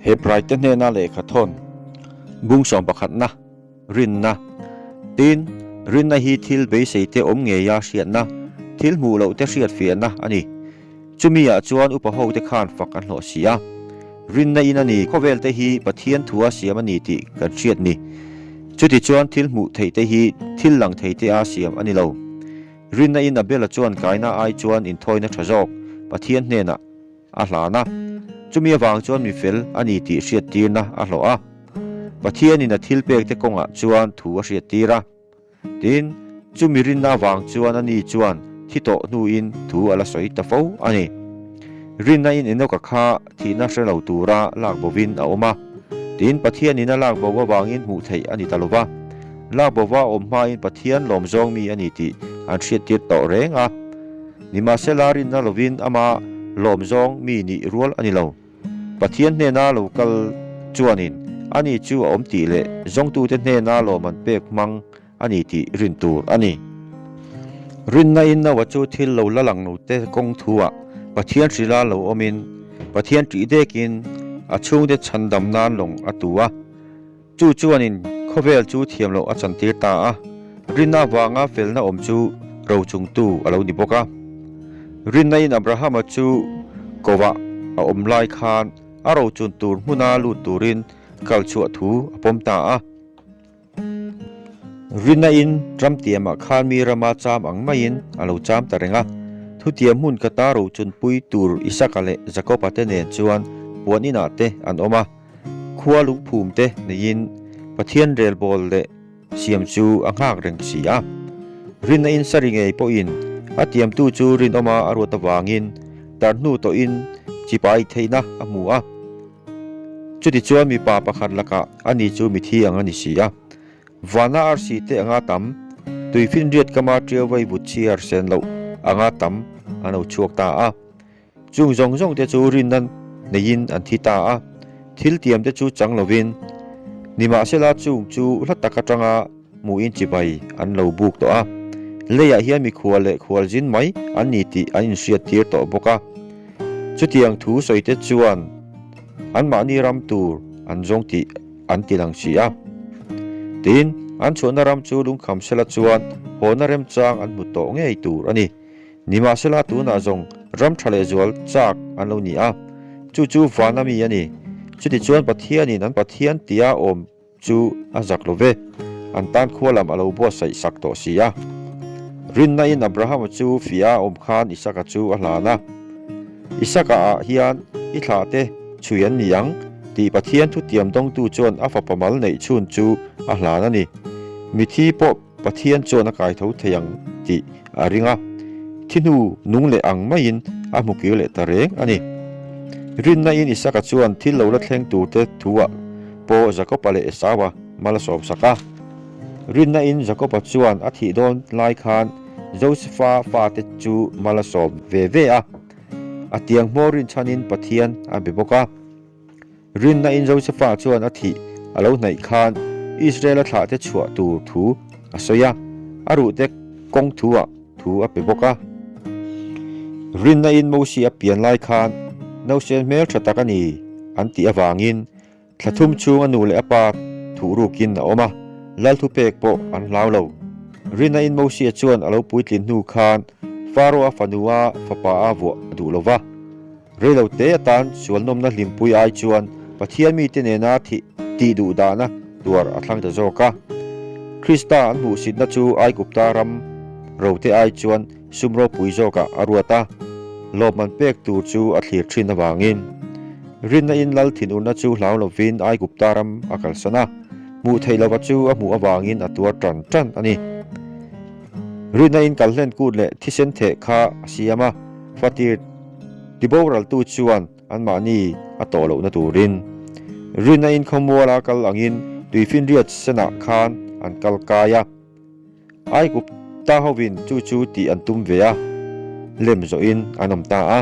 Hebraite hnena lehkha thawn bung sawm pakhatna, rinna. Tin, rinna hi thil beiseite awm ngeia hriatna, thil hmuh lohte hriatfiahna a ni. Chumi ah chuan upa hote khan fak an hlawh si a. Rinna in a ni, khawvel te hi Pathian thua siam a ni tih kan hriat ni. Chuti chuan thil hmuh theih te hi thil lang thei te a siam a ni lo. Rinna in Abela chuan kaina ai chuan inthawina tha zawk Pathian hnenah a hlan a. Chumi avang chuan mi fel a ni tih hriattirna a hlawh a. Pathianin a thilpek te kawngah chuan thu a hriattir a. Tin, chumi rinna avang chuan ani chuan thi tawh hnuin thu a la sawi ta fo a ni. Rinna in Enoka kha thihna hre lo tura lak bovin a awm a. Tin, Pathianin a lak bo avangin hmuh theih a ni ta lo va. Lak bova awm hmain Pathian lawm zawng mi a ni tih an hriattir tawh reng a. Nimahsela rinna lovin ama lawm zawng mi nih rual a ni lo. Pathian hnena lo kal chuanin ani chu a awm tih leh zawngtute hnena lawm an pek hmang a ni tih rin tur a ni. Rinna in Noah chu thil lo la lang lo te kawng thuah Pathian hrila lo awmin Pathian ṭih dekin a chhungte chhandam nan lawng a tu a. Chu chuanin khawvel chu thiam loh a chantir ta a, rinna avanga felna awm chu rochungtu a lo ni bawk a. Rinna-in Abrahama chu kovah a awm lai khan a rochun tur hmuna lut turin kal chhuah thu a pawm ta a. Rinna-in ram tiamah khan mi rama cham ang maiin a lo cham ta reng a. Thutiam hmun ka ta rochunpui tur Isaka leh Jakoba te nen chuan puan inah te an awm a. Khua lungphum te neiin Pathian relbawl leh siam chu a nghak reng si a. Rinna in sari ngei pawhin a tiamtu chu rinawma a ruat avangin tar hnu tawhin chipai theihna a hmu a. Chutichuan mipa pakhat lakah ani chu mithi ang a ni si a. Vana arsi te anga tam, tuifinriat kama ṭiau vai vut chhiar sen loh anga tam an lo chhuak ta a. Chung zawng zawng te chu rinna neiin an thi ta a, thil tiam te chu chang lovin, nimahsela chung chu hla tak atanga hmuhin chibai an lo buk tawh a. Leiah hian mikhual leh khualzin mai an ni tih an inhriat tir tawh bawk a. Chutiang thu sawi te chuan anmahni ram tur an zawng tih an ti lang si a. Tin, an chhuahna ram chu lungkham sela chuan hawna remchang an hmu tawh ngei tur a ni. Nimahsela tunah zawng ram tha leh zual chak an lo ni a, chu chu vana mi a ni. Chutichuan Pathianin an Pathian tia awm chu a zak lo ve, an tan khua lam a lo buatsaih sak tawh si a. Rinna-in Abrahama chu fia awm khan Isaka chu a hlan a, Isaka ah hian i thlah te chhui an ni ang tih Pathian thutiam dawngtu chuan a fapa mal neih chhun chu a hlan a ni. Mithi pawh Pathian chuan a kai tho thei ang tih a ring a, thi hnu nung leh ang maiin a hmu kir leh ta reng a ni. Rinna in Isaka chuan thil lo la thleng turte thuah pawh Jakoba leh Esaua mal a sawm sak a. Rinna in Jakoba chuan a thih dawn lai khan Josefa fate chu mal a sawm ve ve a, a tiang hmawr rinchhanin Pathian a be bawk a. Rinna in Josefa chuan a thih a lo hnaih khan Israel-a thlahte chhuah tur thu a sawi a, a ruhte kawng thuah thu a pe bawk a. Rinna in Mosi a pian lai khan nausen hmel tha tak a ni an tih avangin thla thum chhung a nu leh a pa thuh rukin a awm a, lal thupek pawh an hlau lo. Rinna in Mosia chuan a lo puitlin hnu khan Faro-a fanua fapa a vuah a duh lo va. Reilo te atan sualnawmna hlimpui ai chuan Pathian mite nena thih tih duh dahna tuar a thlang ta zawk a. Krista an hmuhsitna chu Aigupta ram rote ai chuan sum ropui zawkah a ruat a, lawmman pek tur chu a thlir thin avangin. Rinna in lal thinurna chu hlau lovin Aigupta ram a kalsan a, hmuh theih lova chu a hmuh avangin a tuar tan tan a ni. Rinna in kalhlen kut leh thisen theh kha a siam a, fatir tiboraltu chuan anmahni a tawh lohna turin. Rinna in khawmuala kal angin tuifinriat senah khan an kal kai a. Aigupta hovin chu chu tih an tum ve a, lem zawhin an awm ta a.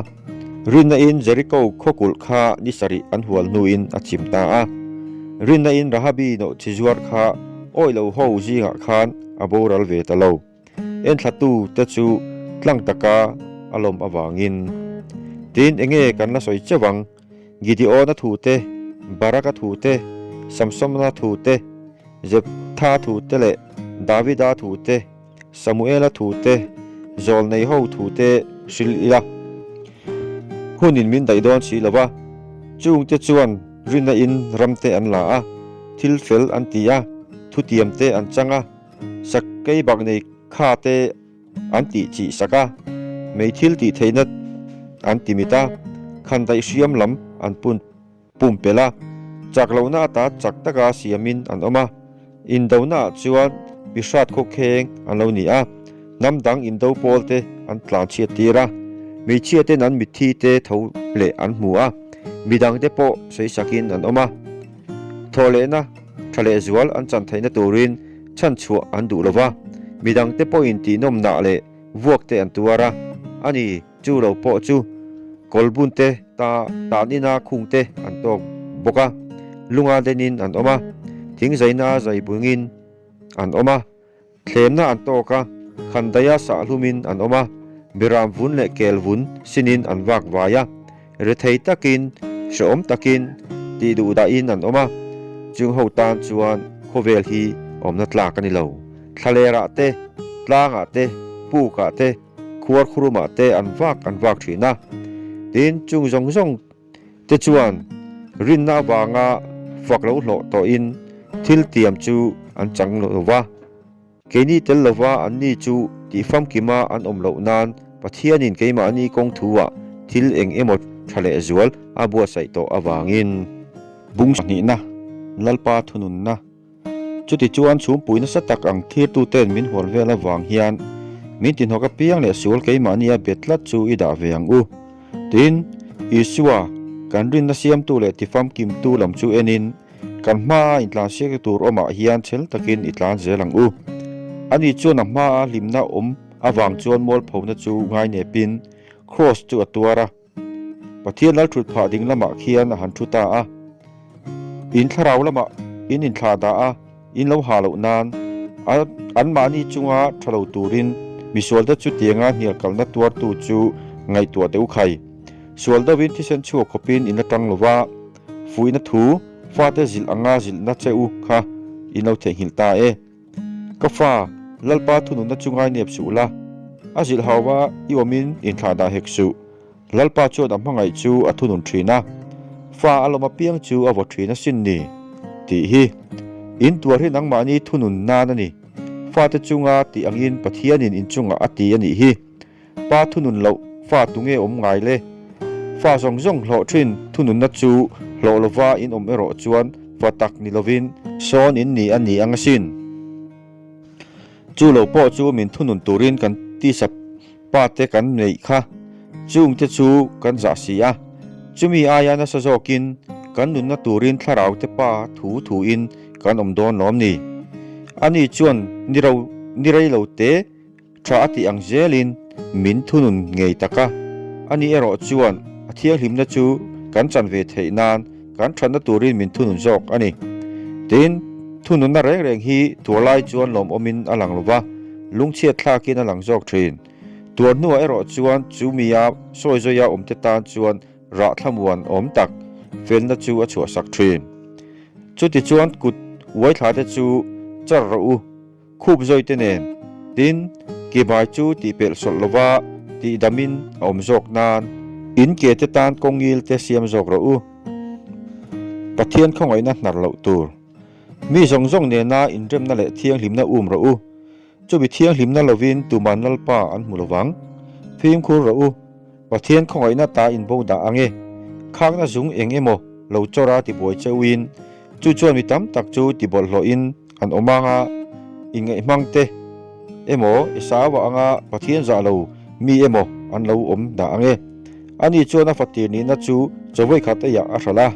Rinna in Jeriko khawkulh kha ni sarih an hual hnuin a chim ta a. Rinna in Rahabi nawhchizuar kha awih lo ho zingah khan a boral ve ta lo. Enthlatu te chu tlang taka a lawm avangin. Tin, enge kan la sawi cheuh ang? Gideon-a thu te, Baraka thu te, Samsona thu te, Jeptha thu te leh Davida thu te, Samuela thu te, Zawlnei ho thu te hrilh ila. Hunin min daih dawn si lo va, chungte chuan rinna in ram te an la a, thil fel an ti a, thutiam te an chang a, sakei bak nei kha te an tih chih sak a, mei thil tih theihna an ti mit a, khandaih hriam lam an pun pumpelh a, chak lohna ata chak taka siamin an awm a, indonaah chuan mi hrat khawkheng an lo ni a, hnam dang indo pawl te an tlan chhiat tir a, hmeichhia ten an mitthi te tho leh an hmu a, midang te pawh sawisakin an awm a, thawhlehna tha leh zual an chan theihna turin chhanchhuah an duh lo va, midangte pawhin tihnawmnah leh vuak te an tuar a, a ni, chu lo pawh chu kawlbun te ta tan ina khung te an tawk bawk a, lunga denin an awm a, thingzaina zai bungin an awm a, thlemna an tawk a, khandaia sahlumin an awm a, beram vun leh kel vun sinin an vak vai a, rethei takin, hrehawm takin, tih duh dahin an awm a, chung ho tan chuan khawvel hi awmna tlak a ni lo. Thlalerah te, tlangah te, pukah te, khuar khurumah te an vak an vak thin a. Tin, chung zawng zawng te chuan rinna avanga fak lo hlawh tawhin thil tiam chu an chang lo va. Keini tel lova anni chu tihfamkima an awm loh nan Pathianin keimahni kawng thu-ah thil eng emaw tha leh zual a buatsaih tawh avangin. Bung hnihna, Lalpa thununna. Chutichuan chhumpui nasa tak ang thirtuten min hual vel avang hian min tihnawk apiang leh sual keimahnia bet tlat chu i dah ve ang u. Tin, Isua, kan rinna siamtu leh tifamkimtu lam chu enin, Kan hmaa intlansiakna tur awmah hian chhel takin i tlan zel ang u. Ani chuan a hmaa hlimna awm avang chuan mualphona chu ngainepin Kraws chu a tuar a. Pathian lal thut phah ding lamah khian a han thu ta a. In thlarau lamah in inthlah dah a, in lo ha loh nan anmahni chunga tha lo turin misualte chu tianga hnialkalna tuartu chu ngaihtuah teh u khai. Sual deuhin thisen chhuak khawpin in la tang lo va. Fuihna thu, fate zilh anga zilhna che u kha in lo theihnghilh ta e. Ka fa, Lalpa thununna chu ngainep suh la, a zilh hauva i awmin inthlah dah hek suh. Lalpa chuan a hmangaih chu a thunun thin a, fa a lawm apiang chu a vaw thin asin ni, tih hi. In tuar hi nangmahni thunun nan a ni. Fate chunga tih angin Pathianin inchungah a ti a nih hi. Pa thunun loh fa tunge awm ngai le? Fa zawng zawng hlawh thin thununna chu hlawh lova in awm erawh chuan fa tak ni lovin sawn in ni a ni ang asin. Chu lo pawh chu min thunun turin kan tisa pa te kan neih kha chungte chu kan zah si a. Chumi aia nasa zawkin kan nunna turin thlarau te pa thu thuin kan awm dawn lawm ni? Ani chuan ni ro ni rei lo te Tha a tih ang zelin min thunun ngei tak a, ani erawh chuan a thianghlimna chu kan chan ve theih nan kan thatna turin min thunun zawk a ni. Tin, thununna reng reng hi tuar lai chuan lawmawmin a lang lo va, lungchhiat thlakin a lang zawk thin. Tuar hnuah erawh chuan chu mia sawi zawia awmte tan chuan rah thlamuan awm tak felna chu a chhuahsak thin. Chutichuan kut uaithlate chu char rawh u. Khup zawite nen, tin, kebai chu tihpelh sawlh lova tihdamin a awm zawk nan in ke te tan kawngil te siam zawk rawh u. Pathian khawngaihna hnar loh tur. Mi zawng zawng nena inremna leh thianghlimna um rawh u. Chumi thianghlimna lovin tuman Lalpa an hmu lovang. Fimkhur rawh u. Pathian khawngaihna ta in bo dah ang e. Khakna zung eng emaw lo chawra tibuai cheuhin, chu chuan mi tam tak chu tibawlhhlawhin an awm anga inngaihhmang te emaw Esau-a anga Pathian zah lo mi emaw an lo awm dah ang e. Ani chuan a fatir nihna chu chawei khat eiah a hralh a.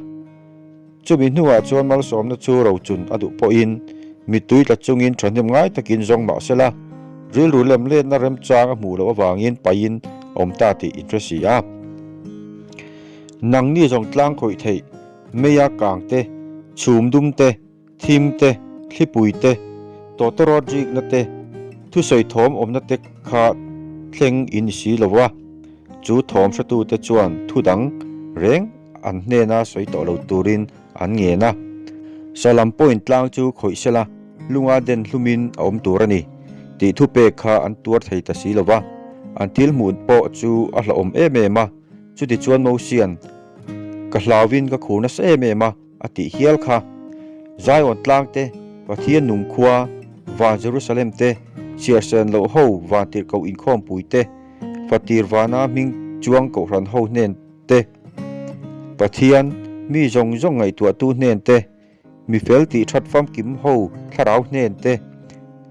Chumi hnuah chuan malsawmna chu rochun a duh pawhin mittui tla chungin thahnem ngai takin zawng mah sela, rilru lem letna remchang a hmuh loh avangin paihin a awm ta tih in hre si a. Nangni zawng tlang khawih theih, meia kang te, chhum dum te, thim te, thlipui te, tawtawrawt rikna te, thusawi thawm awmna te kha thleng in i si lo a, chu thawm hretute chuan thu dang reng. an hnena sawi tawh lo turin an ngen a. Salam pawhin tlang chu khawih sela lunga den hlumin a awm tur a ni tih thupek kha an tuar thei ta si lo va. An thil hmuh pawh chu a hlauhawm em em a, chutichuan Mosia'n, Ka hlauhin ka khur nasa em em a, a tih hial kha. Zion tlang te, Pathian nung khua, van Jerusalem te, chhiarsen loh ho van tirhkoh inkhawmpui te, fatir vana hming chuang kohhran ho hnen te, Pathian mi zawng zawng ngaihtuahtu hnen te, mi fel tih that famkim ho thlarau hnen te,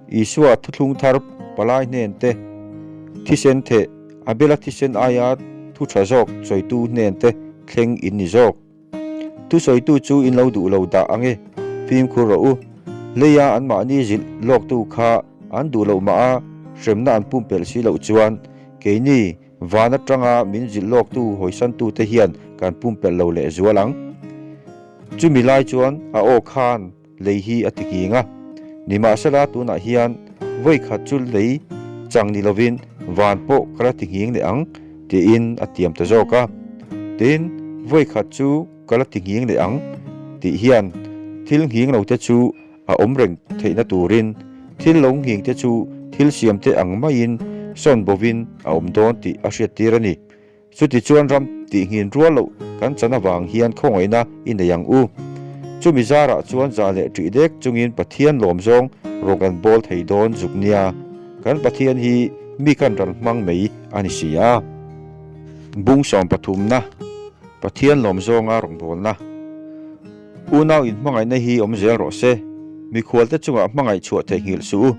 Isua thuthlung thar palai hnen te, thisen theh Abela thisen aia thu tha zawk sawitu hnen te thleng in ni zawk. Thusawitu chu in lo duh lo dah ang e, fimkhur rawh u. Leia anmahni zilh lawktu kha an duh loh mah a, hremna an pumpelh si loh chuan keini van atanga min zilh lawktu hawisantute hian kan pumpelh lo lehzual ang. Chumi lai chuan a aw khan lei hi a ti nghing a. Nimahsela tunah hian vawi khat chu lei chang ni lovin van pawh ka la ti nghing leh ang tiin a tiam ta zawk a. Tin, vawi khat chu ka la ti nghing leh ang tih hian thil nghing lo te chu a awm reng theihna turin thil lo nghing te chu thil siam te ang maiin sawn bovin a awm dawn tih a hriattir a ni. Chutichuan ram tihnghin rual loh kan chan avang hian khawngaihna i nei ang u. Chumi zarah chuan zah leh ṭih dek chungin Pathian lawm zawng rawn kan bawl thei dawn zuk nia. Kan Pathian hi mi kan ral hmang mai a ni si a. Bung sawmpathumna, Pathian lawm zawnga rawngbawlna. Unau inhmangaihna hi awm zel rawh se. Mikhualte chungah hmangaih chhuah theihnghilh suh u.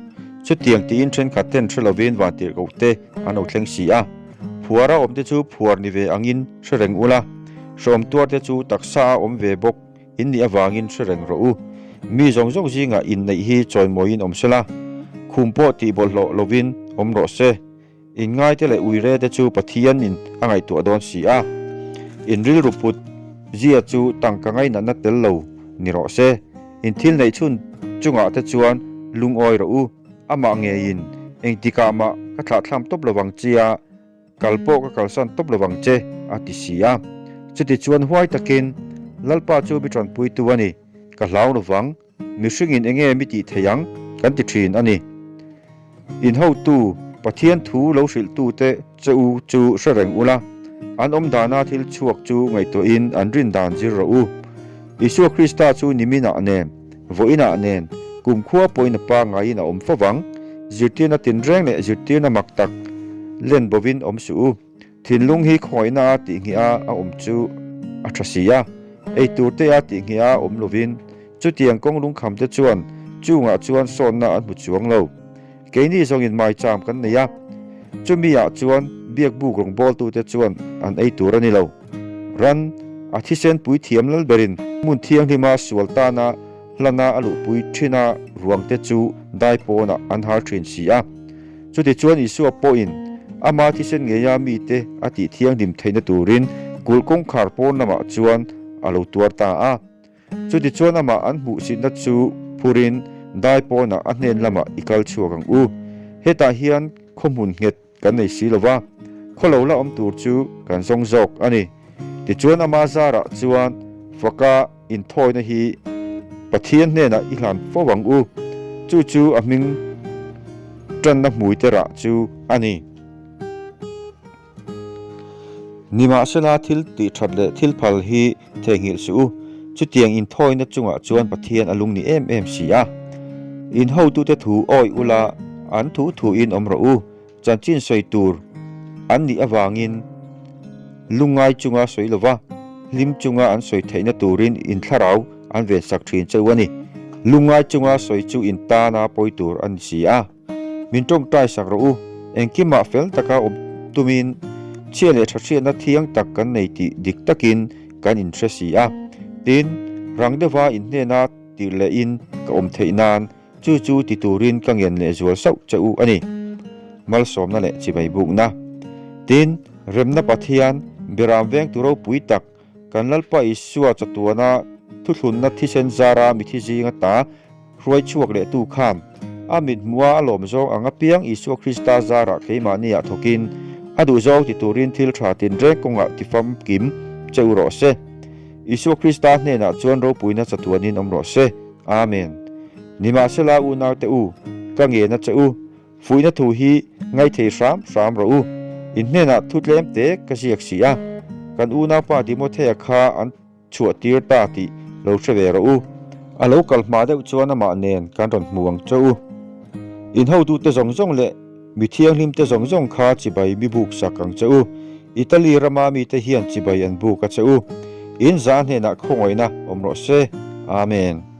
Chutiang tiin thenkhat ten hre lovin vantirhkoh te an lo thleng si a. Phuara awmte chu phuar ni ve angin hre reng ula, hreawm tuarte chu taksa a awm ve bawk in nih avangin hre reng rawh u. Mi zawng zawng zingah inneih hi chawimawiin awm sela, khum pawh tih bawlhhlawh lovin awm rawh se. Inngaite leh uire te chu Pathianin a ngaihtuah dawn si a, in rilru put zia chu tangka ngainatna tel lo ni rawh se. In thil neih chhun chungah te chuan lungawi rawh u, amah ngeiin engtikah mah ka thlahthlam tawp lovang chia, kal pawh ka kalsan tawp lovang che, a ti si a. Chutichuan huai takin, Lalpa chu mi tanpuitu a ni, ka hlau lovang. Mihringin enge mi tih thei ang kan ti thin a ni. In hotu, Pathian thu lo hrilhtute che u chu hre reng ula, an awm dana thil chhuak chu ngaihtuahin an rin dan zir rawh u. Isua Krista chu niminah nen, vawiinah nen, kumkhua pawhin a pangaiin a awm fo vang. Zirtirna tinreng leh zirtirna mak tak len bovin awm suh u. Thinlung hi khawngaihna a tih ngheh a a awm chu a tha si a, ei tur te a tih ngheh a awm lovin chutiang kawng lungkham te chuan chungah chuan sawnna an hmu chuang lo. Keini zawngin maicham kan nei a, chumi ah chuan biakbuk rawngbawltute chuan an ei tur a ni lo. Ran, a thisen puithiam lal berin hmun thianghlima sual tana hlana a luhpui thina ruangte chu dai pawnah an har thin si a. Chutichuan Isua pawhin ama thisen ngeia mite a tih thianghlim theihna turin kulh kawngkhar pawn lamah chuan a lo tuar ta a. Chutichuan amah an hmuhsitna chu phurin dai pawnah a hnen lamah i kal chhuak ang u. Hetah hian khaw hmun nghet kan nei si lo va, khaw lo la awm tur chu kan zawng zawk a ni. Tichuan ama zarah chuan faka inthawina hi Pathian hnenah i hlan fo ang u, chu chu a hming tanna hmuite rah chu a ni. Nimahsela thil tih that leh thil phal hi theihnghilh suh u, chutiang inthawina chungah chuan Pathian a lung ni em em si a. In hotute thu awih ula, an thu thuin awm rawh u, Chanchin sawi tur an nih avangin lungngai chunga sawi lova hlim chunga an sawi theihna turin in thlarau an vensak thin cheu a ni. Lungngai chunga sawi chu in tana pawi tur a ni si a. Min tawngtai sak rawh u, engkimah fel taka awm tumin chhia leh tha hriatna thiang tak kan nei tih dik takin kan inhre si a. Tin, rang deuha in hnena tirh lehin ka awm theih nan Chu chu ti turin ka ngen leh zual sauh che u a ni. Malsawmna leh chibai bukna. Tin, remna Pathian, Beram vengtu ropui tak, kan Lalpa Isua chatuana thuthlunna thisen zara mithi zinga ta hruai chhuak lehtu khan, a mithmuha a lawm zawng ang apiang Isua Krista zarah keimahniah thawkin, a duhzawng ti turin thil tha tinreng kawngah tifamkim che u rawh se. Isua Krista hnenah chuan ropuina chatuanin awm rawh se. Amen. Nimahsela unaute u, ka ngen a che u, fuihna thu hi ngaithei hram hram rawh u. In hnenah thu tlem te ka ziak si a, kan unaupa Timothea kha an chhuah tir ta tih lo hre ve rawh u. A lo kal hma deuh chuan amah nen kan rawn hmu ang che u. In hotute zawng zawng leh mi thianghlimte zawng zawng kha chibai mi buk sak ang che u. Italy rama mite hian chibai an buk a che u. In za hnenah khawngaihna awm rawh se. Amen.